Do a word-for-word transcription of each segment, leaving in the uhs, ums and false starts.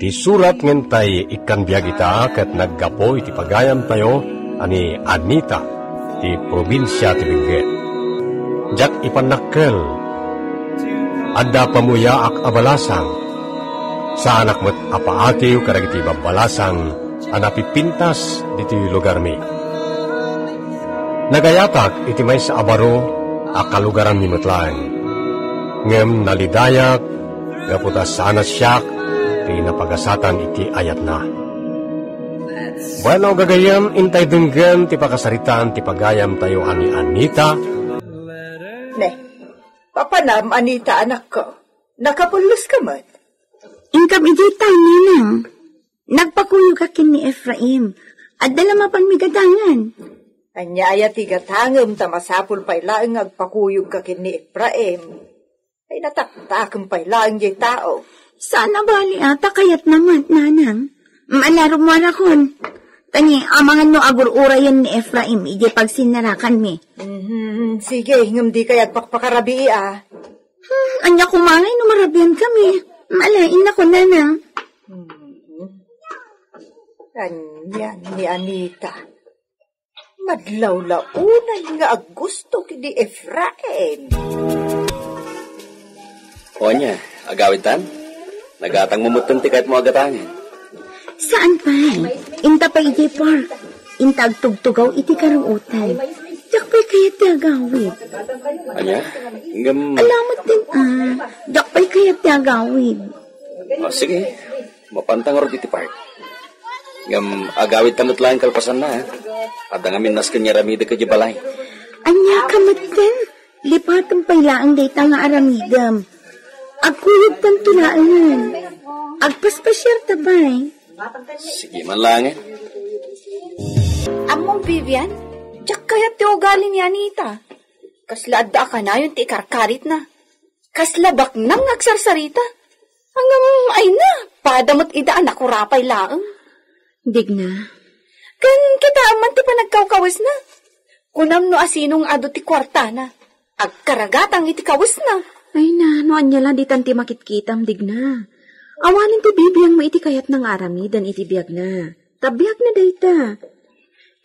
Ti surat nga intay ikkan biag ita ket naggapu iti pagayamtayo a ni Anita ti probinsia ti Benguet. Diak ipannakkel. Adda pamuyaak a balasang. Saanak met a paatiw kadagiti babbalasang a napipintas ditoy lugarmi. Nagayatak iti maysa a baro a kalugaranmi met laeng. Ngem nalidayak gapu ta saan a siak ti napagasatan iti ayatna. Bueno, gagayyem, intay denggen ti pakasaritaan ti pagayamtayo a ni Anita. Ne, papanam, Anita, anakko. Nakapullos ka met? Inkam idiay tangin, a. Nagpakuyogak ken ni Efraim. Adda la mapanmi gatangan. Ania aya ti gatangem ta masapul pay laeng nga agpakuyogka ken ni Efraim? Ay, nataktakem pay laeng diay tao. Saan a bali, a, ta kayatna met, nanang. Malarumwarakon. Tani, amangan no agur-urayen ni Efraim idiay pagsinnarakanmi. Mhm, sige, ngem dikay agpakpakarabii, a. Hmm, ania koma ngay no marabian kami? Maalain ako, nanang. Hmm. Ania ni Anita? Madlawlawnan nga aggusto ken ni Efraim. O ania, agawidtan? Nagatangmo metten ti kayatmo a gatangen. Saan pay? Inta pay idiay park. Inta agtugtugaw iti karuotan. Diak pay kayat ti agawid. Ania? Ngem... Ala metten, a. Diak pay kayat ti agawid. O, sige. Mapanta ngarud iti park. Ngem agawidta met laeng kalpasanna, a. Adda ngamin nasken nga aramidek idiay balay. Ania ka metten? Lipatem pay laeng dayta nga aramidem. Agkuyogtanto laengen. Agpaspasiarta pay. Sige man laengen. Ammom, Vivian, diak kayat ti ugali ni Anita. Kasla adda a kanayon ti ikarkaritna. Kasla baknang nga agsarsarita. Ngem, ay na, pada met ida a nakurapay laeng. Digna. Ken kitaem man ti panagkawkawesna. Kunam no asino nga adu ti kuartana. Agkaragatang iti kawesna. Ay na, no ania la ditan ti makitkitam, Digna. Awanen ti bibiangmo iti kayatna nga aramiden iti biagna. Ta biagna dayta.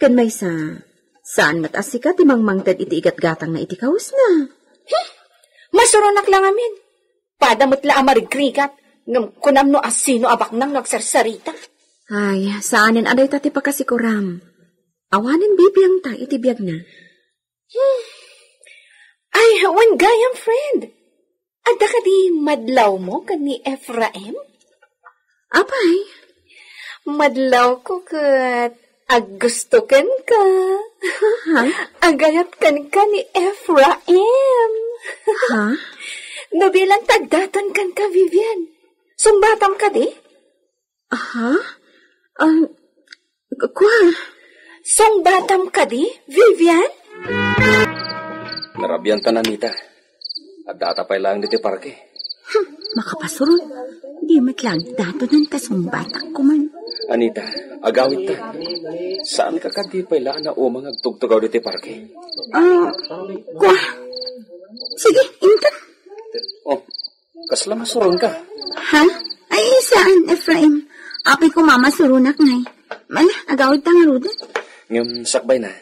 Ken maysa, saan met a sika ti mangmangted iti igatgatangna iti kawesna. Hmm! Masuronak la ngamin. Pada met la a marigrigat, ngem kunam no asino a baknang no agsarsarita. Ay, saanen a dayta ti pakasikuram. Awanen bibiangta iti biagna. Hmm. Ay, wen gayam, friend. Adda kadi madlawmo ken ni Efraim? Apay? Madlawko ket aggusto kenka. Ha? Agayat kenka ni Efraim. Ha? No bilang ta agdaton kenka, Vivian. Sungbatam kadi? Aha? Ah, kua? Sungbatam kadi, Vivian? Narabian ta, Anita. Addata pay laeng ditoy parke. Hmm, makapasuron. Di met la agdatonan ta sungbatak kuman. Anita, agawidta. Saan ka kadi pay la a nauma nga agtugtugaw ditoy parke? Ah, kua? Sige, intan. Oh, kasla masuronka? Ha? Ay, saan, Efraim? Apay ko mamasuronak ngay. Mala, agawidta ngaruden. Ngem sakbayna.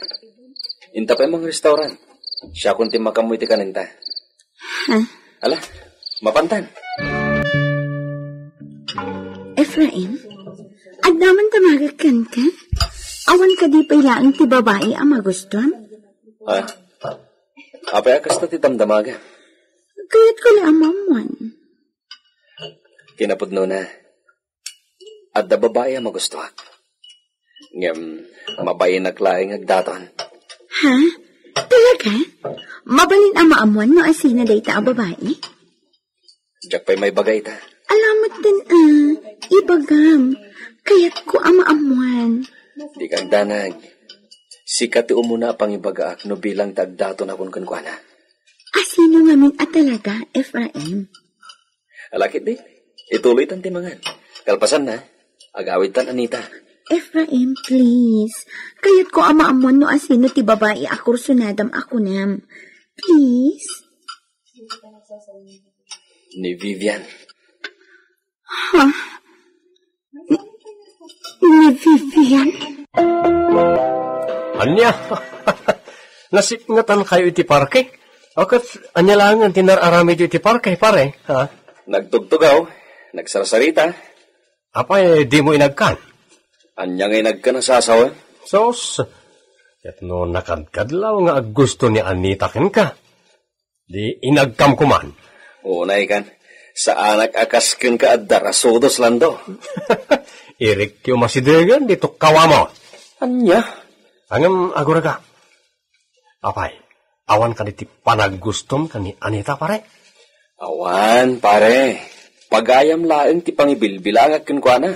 Inta pay mangrestoran. Siakon ti makammo iti kanenta. Ha? Ala, mapantan. Efraim, adda man damagek kenka? Awan kadi pay laeng ti babai a magustuam? Ha? Apay a kasta ti damdamaga? Kayatko la a maammuan. Kinapudnona, adda babai a magustuak. Ngem, mabainak laeng nga agdaton. Ha? Talaga? Mabalin a maammuan no asina dayta a babai? Diak pay maibaga ita. Ala metten, a, ibagam. Kayatko a maammuan. Dika agdanag. Sika ti umuna a pangibagaak no bilang ta agdatonakon kenkuana. Asino ngamin a talaga, Efraim? Ala ketdi, ituloytan ti mangan. Kalpasanna, agawidtan, Anita. Efraim, please. Kayatko a maammuan no asino ti babai a kursunadam a kunam. Please. Ni Vivian. Ha? Vivian? Ania? Nasipngetankayo iti parke? O ket ania laengen ti nar-aramidyo iti parke, pare? Ha? Nagtugtugaw, nagsarsarita. Apay, dimo inagkan? Ania nga inagkan a sasawen? Sus, ket no nakadkadlaw nga aggusto ni Anita kenka, di inagkam koman. Unay kan, saanak a kas kenka adda rasudos, Lando. Irikyo masidegen di tukkawamo. Ania? Ngem aguraga. Apay, awan kadi ti panaggustom ken ni Anita, pare? Awan, pare. Pagayam laeng ti pangibilbilangak kenkuana.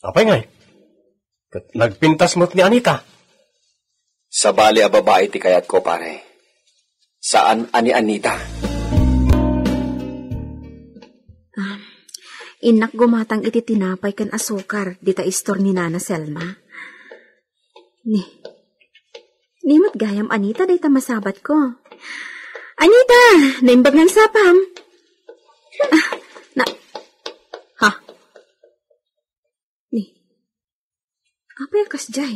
Apay ngay? Ket nagpintas met ni Anita. Sabali a babai ti kayatko, pare. Saan a ni Anita. Ah, innak gumatang iti tinapay ken asukar dita istor ni Nana Selma. Ni, ni met gayam, Anita, dayta masabatko. Anita, naimbag nga sapam. Ah, na, ha? Ni, apay a kasdiay?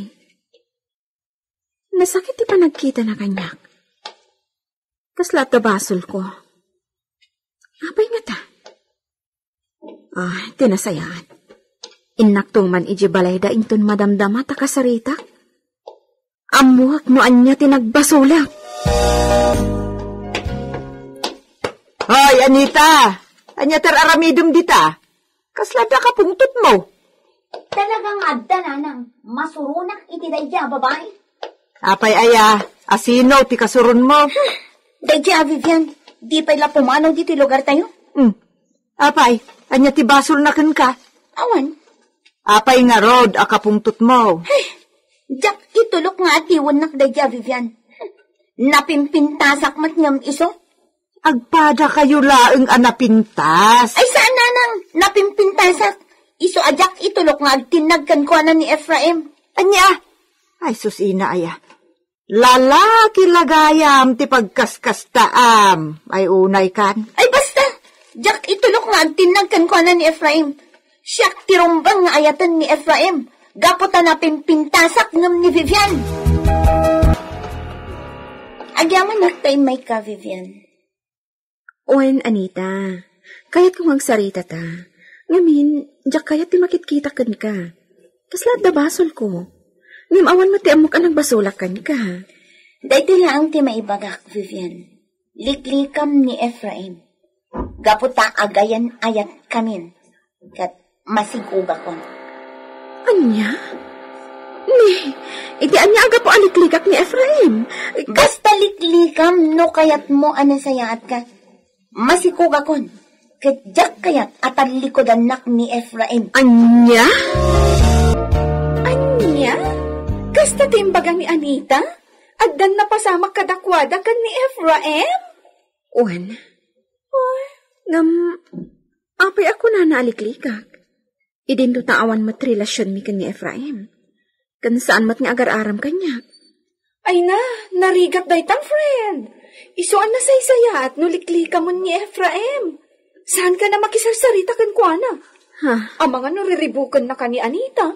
Nasakit ti panagkitana kaniak. Kasla adda basolko. Apay ngata? Ah, ti nasayaat. Innak tuman idiay balayda inton madamdama ta kasaritak. Ammoak no ania ti nagbasolak. Hoy, Anita! Ania ti ar-aramidem dita? Kasla adda kapungtotmo? Talaga nga adda, nanang. Masuronak iti daydiay a babai. Apay aya? Asino ti kasuronmo? Daydiay a Vivian, di pay la pumanaw ditoy lugartayo. Hmm. Apay, ania ti basolna kenka? Awan. Apay ngarud a kapungtotmo? Ay, diak itulok nga atiwennak daydiay a Vivian. Napimpintasak met ngem isu. Agpadakayo laeng a napintas. Ay, saan, nanang, napimpintasak. Isu a diak itulok nga agtinnag kenkuana ni Efraim. Ania? Ay, sus, ina, aya. Lalaki la gayam ti pagkaskastaam. Ay, unay kan. Ay, basta! Diak itulok nga agtinnag kenkuana ni Efraim. Siak ti rumbeng nga ayaten ni Efraim. Gapu ta napimpintasak ngem ni Vivian. Agyamanak ta immayka, Vivian. Wen, Anita, kayatko nga agsarita ta. Ngamin, diak kayat ti makitkita kenka. Kasla adda basolko. Ngem awan met ti ammok a nagbasolak kenka. Daytoy laeng ti maibagak, Vivian. Liklikam ni Efraim. Gapu ta agayan-ayatkamin. Ket masigugakon. Ania? Ni, iti ania a gapu a liklikak ni Efraim? Basta liklikam no kayatmo a nasayaatka. Masigugakon. Ket diak kayat a tallikudannak ni Efraim. Ania? Ania? Kasta ti imbaga ni Anita? Addan napasamak kadakuada ken ni Efraim? Wen. Ay. Ngem, apay a kunana a liklikak? Idinto ta awan met relasionmi ken ni Efraim. Ken saan met nga agar-aram kaniak. Ay na, narigat dayta, friend. Isu a nasaysayaat no liklikamon ni Efraim. Saanka a makisarsarita kenkuana. Ha? Amangan no riribukennaka ni Anita.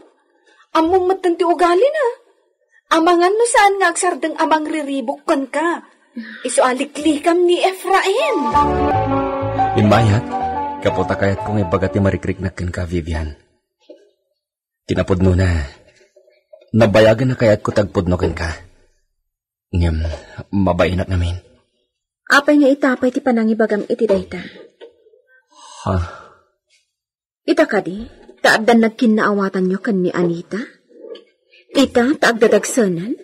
Ammom metten ti ugalina. Amangan no saan nga agsardeng a mangriribuk kenka. Isu a liklikam ni Efraim. Immayak, gapu ta kayatko nga ibaga ti marikriknak kenka, Vivian. Ti napudnona, nabayagen a kayatko ti agpudno kenka. Ngem, mabainak ngamin. Apay nga ita pay ti panangibagam iti dayta? Ha? Ita kadi, ta addan nagkinnaawatanyo ken ni Anita? Ita ta agdadagsenen?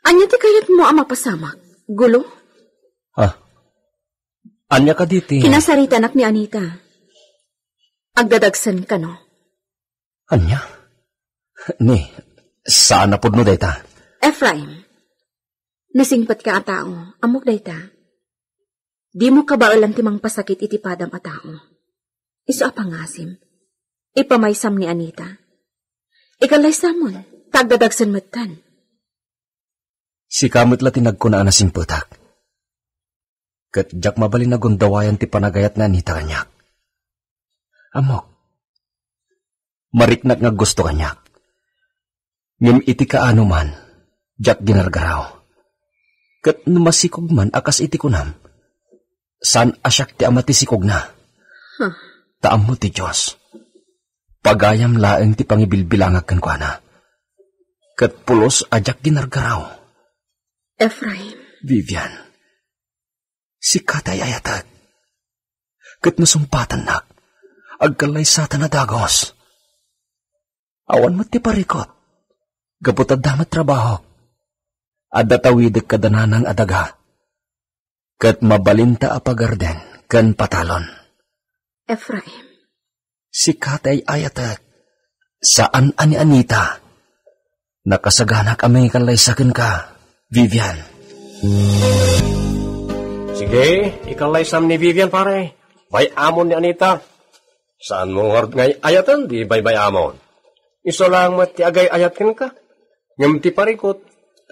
Ania ti kayatmo a mapasamak? Gulo? Ah. Ania kadi ti Kinasaritanak ni Anita. Agdadagsen kano? Ania? Ni, saan a pudno dayta? Efraim, nasingpetka a tao, ammok dayta. Dimo kabaelan ti mangpasakit iti padam a tao. Isu a pangasim. Ipamaysam ni Anita. Ikallaysamon, ta agdadagsen metten. Sika met la ti nagkuna a nasingpetak. Ket diak mabalin a gundawayan ti panagayat ni Anita kaniak. Ammok. Mariknak nga aggusto kaniak. Ngem iti kaano man, diak ginargaraw. Ket no masikog man a kas iti kunam, saan a siak ti ama ti sikogna. Huh. Ta ammo ti Dios. Pagayam laeng ti pangibilbilangak kenkuana. Ket pulos a diak ginargaraw. Efraim. Vivian, sika ti ay-ayatek. Ket no sungbatannak, agkallaysatan a dagus. Awan met ti parikut. Gapu ta adda met trabahok. Adda tawidek kada nanang a daga. Ket mabalinta a pagarden ken patalon. Efraim. Sika ti ay-ayatek. Saan a ni Anita. Nakasaganak a mangikallaysa kenka, Vivian. Sige, ikallaysam ni Vivian, pare. Bay-amon ni Anita. Saanmo ngarud nga ay-ayaten ti baybay-amon. Isu laeng met ti agay-ayat kenka. Ngem ti parikut,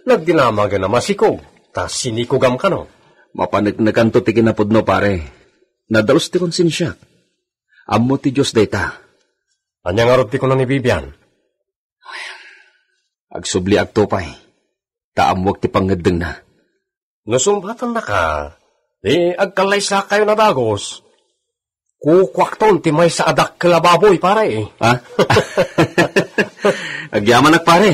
nagdinamagen a masikog, ta sinikogam kano. Mapaneknekanto ti kinapudno, pare. Nadalus ti konsensiak. Ammo ti Dios dayta. Ania ngarud ti kuna ni Vivian? Agsubliakto pay, ta ammoak ti pangngeddengna. No sungbatannaka, ti agkallaysakayon a dagus, kukuakton ti maysa a dakkel a baboy, pare. Ha? Agyamanak, pare.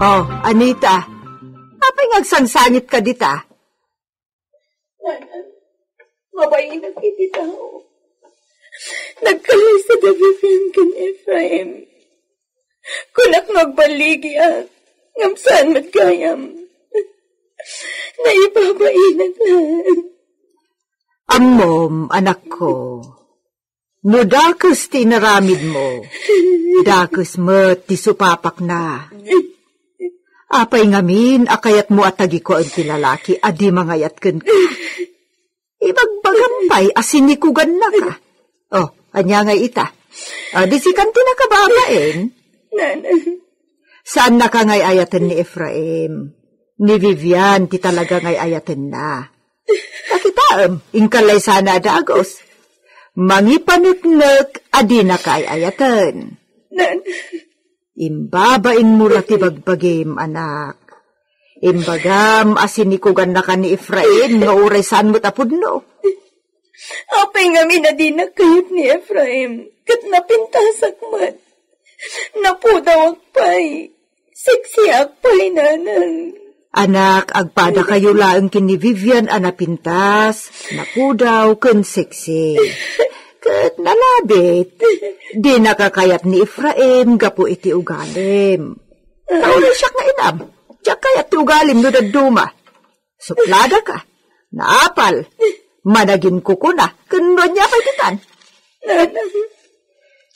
Oh, Anita. Apay nga agsangsangitka dita? Nanang, mabainak iti tao. Nagkallaysada Vivian ken Efraim. Kunak nga agballigiak, ngem saan met gayam. Naibabainak laeng. Ammom, anakko. No dakes ti inaramidmo, dakes met ti supapakna. Apay ngamin a kayatmo a tagikuaen ti lalaki a di mangayat kenka? Ibagbagam pay a sinikogannaka. Oh, ania ngay ita? Ah, di sikan ti nakababain? Nanang. Saannaka nga ay-ayaten ni Efraim. Ni Vivian ti talaga nga ay-ayatenna. Nakitaem, inkallaysana a dagus. Mangipaneknek a dinaka ay-ayaten. Nan- Imbabainmo la ti bagbagim, anak. Imbagam a sinikogannaka ni Efraim nga uray saan met a pudno. Apay ngamin a dinak kayat ni Efraim, ket napintasak met. Napudawak pay. Seksiak pay, nanang. Anak, agpadakayo laeng ken ni Vivian a napintas, napudaw, ken seksi. Ket nalabit, dinaka kayat ni Efraim gapu iti ugalim. Tao siak nga inam, diak kayat ti ugalim no dadduma. Supladaka, naapal, managinkukuna, ken no ania pay ditan. Nanang.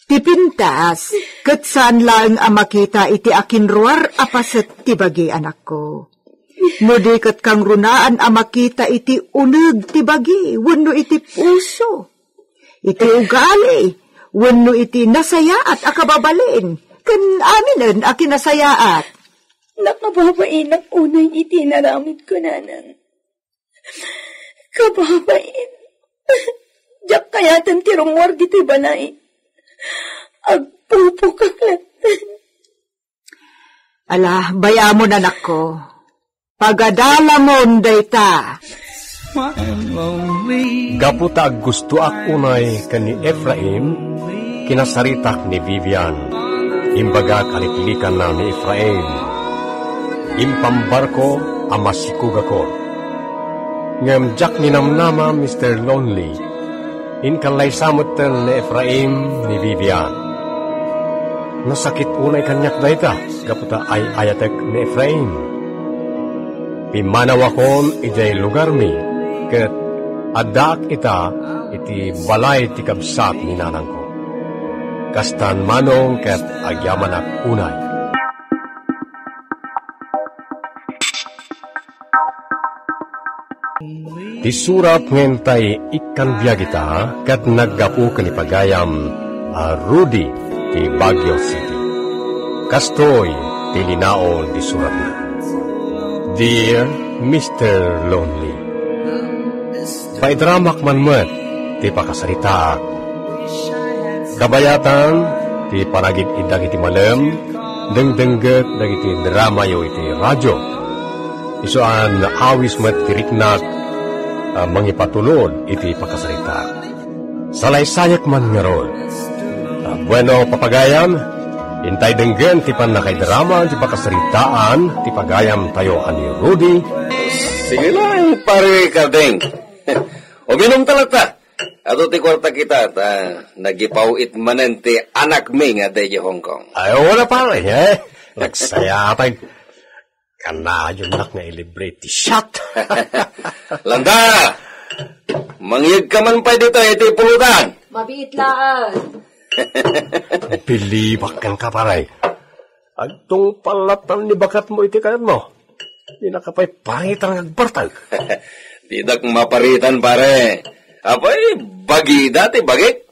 Ti pintas, ket saan laeng a makita iti akinruar a paset ti bagi, anakko. No di ket kangrunaan a makita iti uneg ti bagi wenno iti puso, iti ugali, wenno iti nasayaat a kababalin, ken aminen a kinasayaat. Nakababainak unay iti inaramidko, nanang. Kababain. Diak kayaten ti rummuar ditoy balay. Agpupukak latta. Ala, bay-amon, anakko. Pagadalamon dayta. Gapu ta aggustoak unay ken ni Efraim, kinasaritak ni Vivian. Imbagak a liklikanna ni Efraim. Impambarko a masikogakon. Ngem diak ninamnama, Mister Lonely. Inkallaysa metten ni Efraim ni Vivian. Nasakit unay kaniak dayta gapu ta ay-ayatek ni Efraim. Pimmanawakon idiay lugarmi, ket addaak ita iti balay ti kabsat ni nanangko. Kastan manong ket agyamanak unay. Ti surat nga intay ikkan biag ita ket naggapu ken ni pagayam a Rudy ti Baguio City. Kastoy ti linaon ti suratna. Dear Mister Lonely, paidramak man met ti pakasaritaak. Kabayatan ti panagid-iddang iti malem, dengdengget dagiti dramayo iti radio. Isu a naawis met ti riknak a mangipatulod iti pakasaritaak. Salaysayek man ngarud. Ah, bueno, papagayam, intay denggen ti pannakaidrama ti pakasaritaan ti pagayamtayo a ni Rudy. Sige lang, pare Kardeng. Uminum ta latta. Adu ti kuarta kita, ta nagipaw-it manen ti anakmi nga adda idiay Hong Kong. Ay, wala, pare, eh. Nagsayatan. Kanayonnak nga ilibre ti shot. Landa! Mangyegka man pay ditoy iti pulutan. Mabiit laeng. Bilibak kenka, pare. Agtungpal latta ni baketmo iti kayatmo. Dinaka pay paritan nga agbarteg. Didak maparitan, pare. Apay, bagida ti bagik.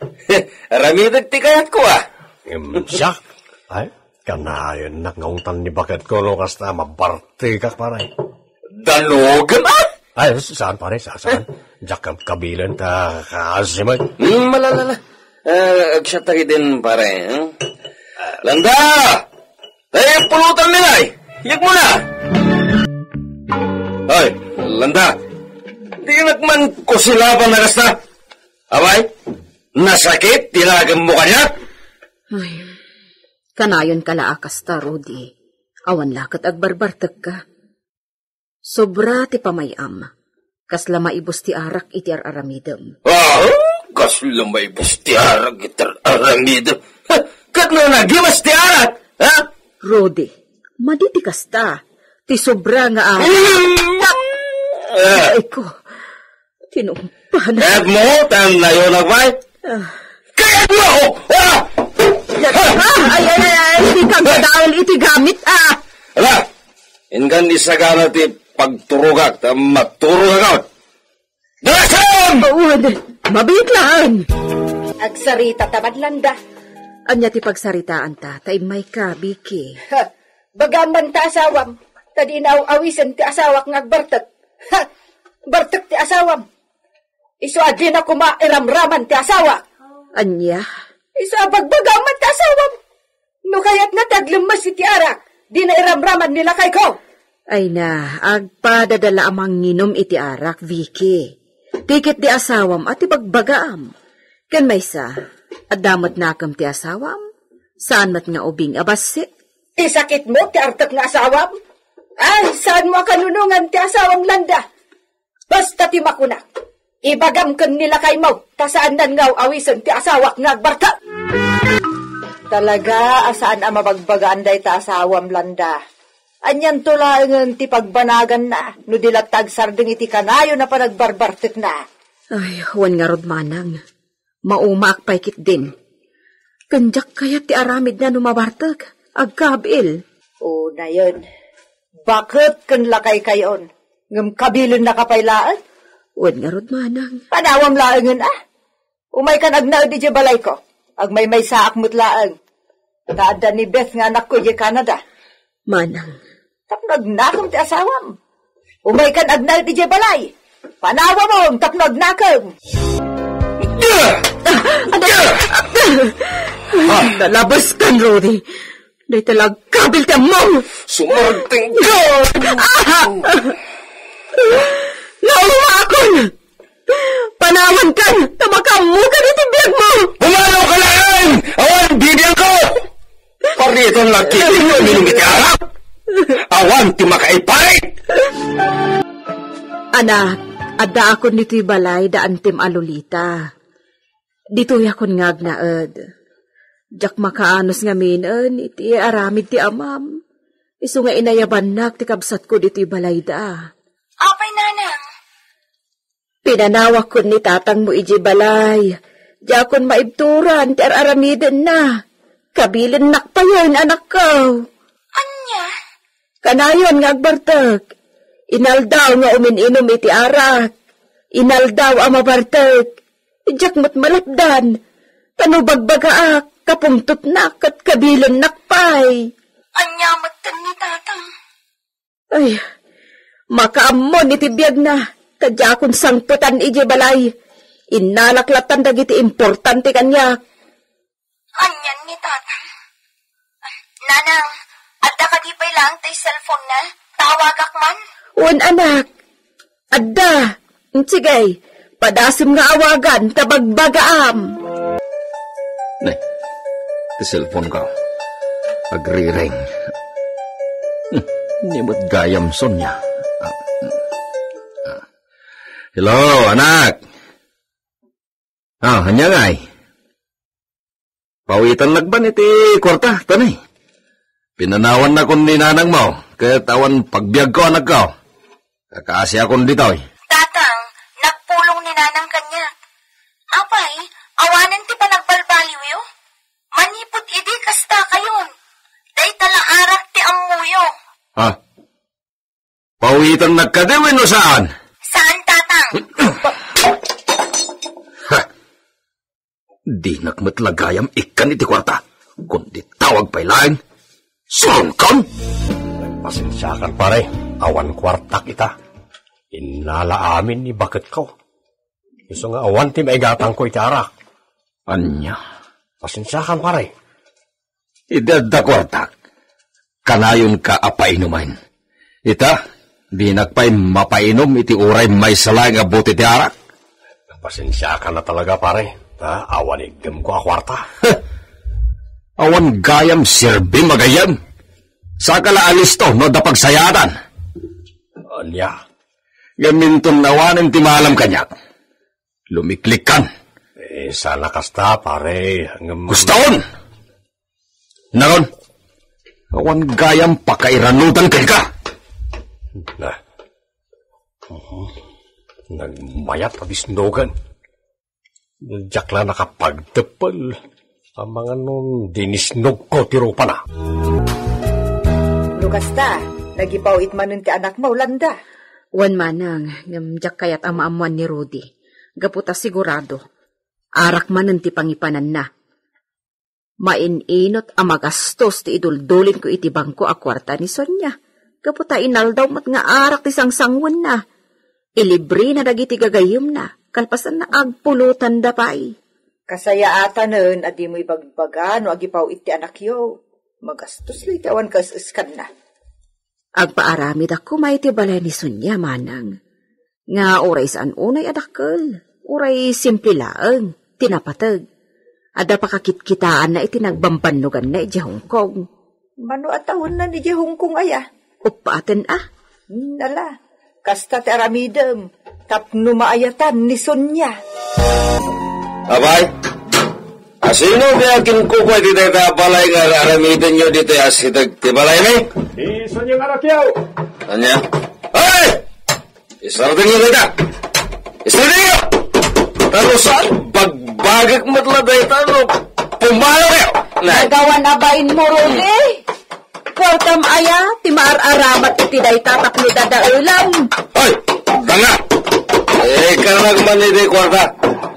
Aramidek ti kayatko, ah. Em, siak. Ay, kanayonnak nga ungtan ni baketko no kasta mabartegak, pare. Danogem, ah? Ay, saan, pare? Sa-, saan? Diak kabilen ta kaasimek. Hmm, malalala. Eh, agsyatta ken din, pare, hmm? Landa! Tay pulutan mi, nay! Yagmo na! Ay, Landa! Dinak man kusilaban na kasta! Abay, nasakit ti lagem mo kaniak? Ay, kanayon ka la a kasta, Rudy. Awan la ket agbarbartekka. Sobra ti pamay-am. Kasla maibus ti arak iti ar-aramidem. Ah, kasla maibus ti arak iti ar-aramidem. Ha, ket no nagimas ti arak, ha? Rudy, madi ti kasta. Ti sobra nga arak. Mm. Ah. Ay ko, tinumpa na. Ket mo, tan nayon, agpay? Ah. Kayat mo! Ah! Ah! Ay, ay, ay, ay, di ka gadael iti gamit, ah! Ala, inkan isagana ti pagturogak, ta maturogak. Dalasem! Uwan, mabiit laeng. Agsarita ta man, Landa. Ania ti pagsaritaanta, ta immay ka, Vicky? Ha, bagam man ta asawam, ta di naaw-awisen ti asawak nga agbartek. Ha, bartek ti asawam. Isu a dina koma iramraman ti asawa. Ania? Isu a bagbagaman ti asawam. No kayatna ti aglemmes iti arak, dina iramraman ni lakayko. Ay na, agpadada la a manginum iti arak, Vicky. Ti ket di asawam a ti bagbagaam. Ken maysa, adda met nakem ti asawam? Saan met nga ubing a bassit? Ti sakitmo ti artek nga asawam? Ay, saanmo a kanunongan ti asawam, Landa. Basta ti makunak, ibagam ken ni lakaymo, ta saannan nga aw-awisen ti asawak nga agbartek. Talaga a saan a mabagbagaan dayta asawam, Landa. Anianto laengen ti pagbanaganna no di latta agsardeng iti kanayon a panagbarbartekna? Ay, wen ngarud, manang. Maumaak pay ketdin. Ken diak kayat ti aramidna no mabartek, agkabil. O, nayon. Baket ken lakaykayon. Ngem kabilennaka pay laeng? Wen ngarud, manang. Panawam laengen, a. Umaykan agnaed idiay balayko. Agmaymaysaak met laeng. Ta adda ni Beth nga anakko idiay Canada. Manang. Tapno agnakem ti asawam. Umaykan agnaed idiay balay. Panawamon tapno agnakem. Ah, ano? Ah! Nalabaskan, Rudy. Dayta la agkabil ti ammom. Sumarteng ka! Ah! Naumaakon! Panawankan, ta makaammokan iti biagmo! Pumanaw ka laeng! Awan bibiangko! Pariton lang kiti no minum iti arak! Awan ti makaiparit! Anak, addaakon ditoy balay da antim a Lolita. Ditoyakon nga agnaed. Diak makaanus ngamin iti aramid ti amam. Isu nga inayabannak ti kabsatko ditoy balayda. Apay, nanang? Pinanawakon ni tatangmo idiay balay. Diakon maibturan ti ar-aramidenna. Kabilinnak payen, anakko. Ania? Kanayon nga agbartek. Inaldaw nga umin-inum iti arak. Inaldaw a mabartek. Diak met malapdan. Ta no bagbagaak, kapungtotna ket kabilennak pay. Ania met ni Tatang? Ay, makaammon iti biagna, ta diakon sangpetan idiay balay. Innalak lattan dagiti importante kaniak. Anian ni Tatang? Nanang, adda kadi pay laeng tay cellphone-na? Tawagak man? Wen, anak. Adda. Sige, padasem nga awagan ta bagbagaam. Nay, ti cellphone ko. Agrireng. Hmm, ni met gayam, Sonia. Ah, hmm. Ah. Hello, anak. Ah, ania ngay? Pawitannak ban iti kuarta, tanay. Pinanawannakon ni nanangmo, ket awan pagbiagko, anakko. Kakaasiakon ditoy. Tatang, nagpulong ni Nanang kaniak. Apay, awanen ti panagbalbaliwyo? Manipud idi kasta kayon. Dayta la arak ti ammoyo. Ha? Pawitannak kadi wenno saan? Saan, Tatang? Ha! Dinak met la gayam ikkan iti kuarta. Kundi tawag pay laeng. Suronkon! Pasensiakan, pare. Awan kuartak ita. Innala amin ni baketko. Isu nga awan ti maigatangko iti arak. Ania? Pasensiakan, pare. Idi adda kuartak, kanayonka a painumen. Ita, dinak pay mapainum iti uray maysa laeng a bote ti arak. Pasensiakan a talaga, pare. Ta, awan iggemko a kuarta. Awan gayam serbim a gayyem. Saka la alisto no adda pagsayaatan. Ania? Ngem inton awanen ti maalam kaniak, lumiklikkan. Eh, saan a kasta, pare. Ngem kustaon! Naron, awan gayam pakairanudan kenka. Na. Mhm. Nagmayat a disnogan. Diak la nakapagteppel. Amangan no dinisnogko ti rupana. No kasta, nagipaw-it manen ti anakmo, Landa. Wen, manang, ngem diak kayat a maammoan ni Rudy. Gapu ta sigurado, arak manen ti pangipananna. Main-inut a magastos ti iduldulinko iti bangko a kuarta ni Sonia. Gapu ta inaldaw met nga arak ti sangsanguenna. Ilibrena dagiti gagayyemna, kalpasanna agpulotanda pay. Kasayaatanen a dimo ibagbaga no agipaw-it ti anakyo. Magastos la iti awan kaes-eskanna. Agpaaramidakon iti balay ni Sonia, manang. Nga uray saan unay a dakkel, uray simple laeng ti napateg. Adda pakakitkitaanna iti nagbambannoganna idiay Hong Kong. Mano a tawenna idiay Hong Kong aya? Uppaten a. Hmm, ala, kasta ti aramidem tapno maayatan ni Sonia. Apay, asino ti akinkukua iti dayta a balay nga ar-aramidenyo ditoy asideg ti balaymi? Ni Sonia nga anakyo. Ania? Ay! Isardengyo dayta! Isardengyo! Pero saan? Bagbagek met la dayta no pumanaw kayo! Nay. Nagawan a bain mo, Rudy? Kuartam aya ti maar-aramat iti dayta tapno dadaelam? Hoy! Tanga! Eh, karag man iti kuarta.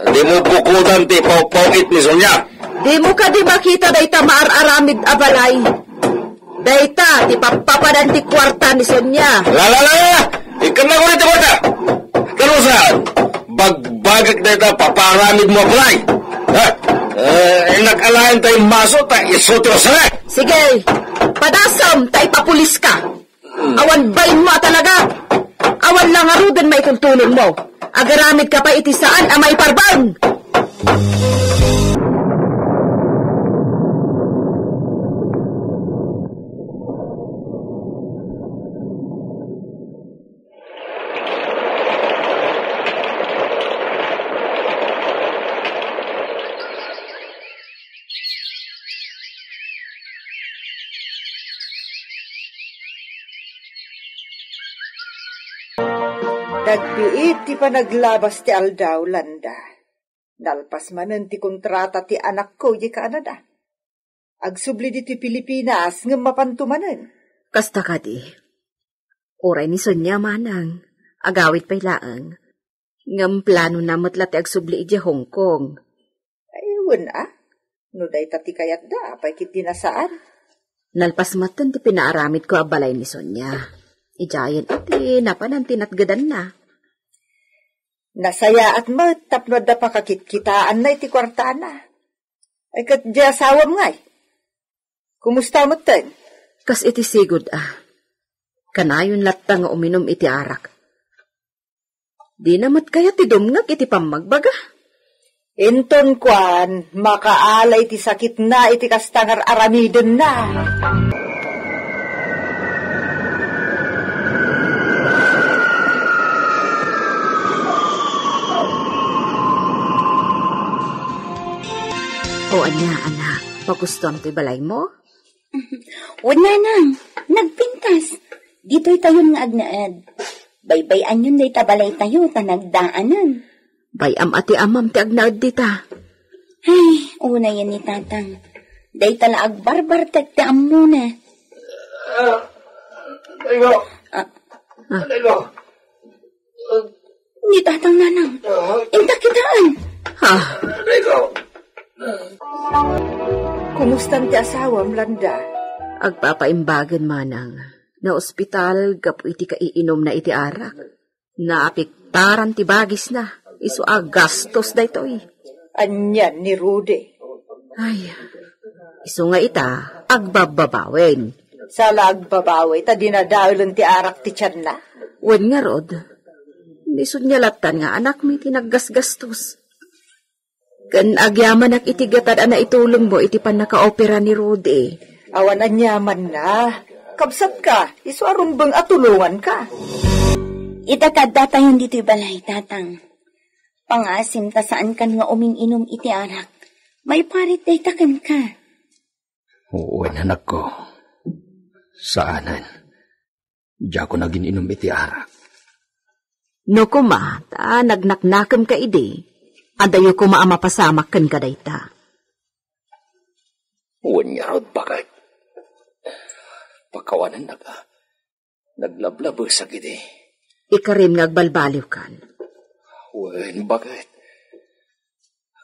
Di mo bukudan ti pawpaw-it ni Sonia. Di mo kadi makita dayta maar-aramid a balay? Dayta ti pappapadan ti kuarta ni Sonia. La, la, la, la! Ikkan na ko dita kuarta! Kanusan? Bagbagak dayta paparamid mo a balay! Ha? Eh, nag-alayan tayo maso ta isu ti usara! Sige, padasam ta ipapulis ka. Awan bain mo a talaga. Awan la ngaruden maitultulon mo. Agaramid ka pa iti saan a maiparbeng. Dagbiit ti panaglabas ti aldaw, Landa. Nalpas manen ti kontrata ti anakko idiay Canada. Agsubli ditoy Pilipinas ngem mapanto manen. Kasta kadi. Uray ni Sonia, manang. Agawid pay laeng. Ngem planona met la ti agsubli idiay Hong Kong. Ay, wen a. No dayta ti kayatda, apay ketdi a saan? Nalpas metten ti pinaaramidko a balay ni Sonia. Idiayen iti napanan ti natgedanna. Nasayaat met tapno adda pakakitkitaanna iti kuartana. Ay, ket diay asawam ngay? Kumusta metten? Kas iti sigud a. Kanayon latta nga uminum iti arak. Dina met kayat ti dumngeg iti pammagbaga. Inton kuan, makaala iti sakitna iti kasta nga ar-aramidenna. O ania, anak, pagustuam toy balaymo? Wen, nanang, nagpintas. Ditoy tayon nga agnaed. Baybay-anyon dayta balaytayo ta nagdaanan. Bay-am a ti amam ti agnaed dita. Ay, unayen ni tatang. Dayta la agbarbartek ti ammona. Ah, Daygo. Ah. Ah. Daygo. Ni tatang, nanang. Ah. Inta kitaan. Ah. Daygo. Kumustan ti asawam, Landa? Agpapaimbagen, manang. Naospital gapu iti kaiinumna iti arak. Naapiktaran ti bagisna. Isu a gastos daytoy. Anian ni Rudy? Ay, isu nga ita, agbabbabawen. Saan la agbabawi ta dinadaelen ti arak ti tianna? Wen ngarud, ni Sonia lattan nga anakmi ti naggasgastos. Ken agyamanak iti gatad a naitulongmo iti pannakaopera ni Rudy. Awan aniamanna. Kabsatka, isu a rumbeng a tulonganka. Ita ta addatayon ditoy balay, tatang. Pangasim ta saankan nga umin-inum iti arak. Maiparit dayta kenka. Wen, anakko. Saanen. Diakon agin-inum iti arak. No koma, ta nagnaknakem ka idi, adayo koma a mapasamak ken kadayta. Wen ngarud, baket. Pakawanennak a naglablabesak idi. Ikarim nga agbalbaliwkan. Wen, baket.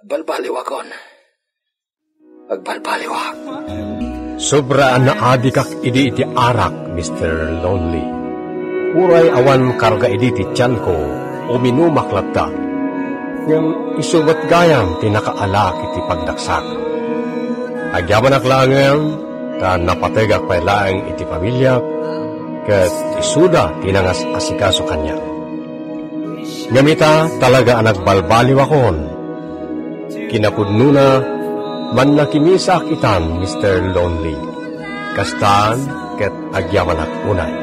Agbalbaliwakon. Agbalbaliwak. Sobra a naadikak idi iti arak, Mister Lonely. Uray awan karga idi ti tianko, uminumak latta. Ngem isu met gayam ti nakaalaak iti pagdaksak. Agyamanak laengen, ta napategak pay laeng iti pamiliak, ket isuda ti nangas-asikaso kaniak. Ngem ita, talaga a nagbalbaliwakon. Kinapudnona, mannakimisaak itan, Mister Lonely. Kastan, ket agyamanak unay.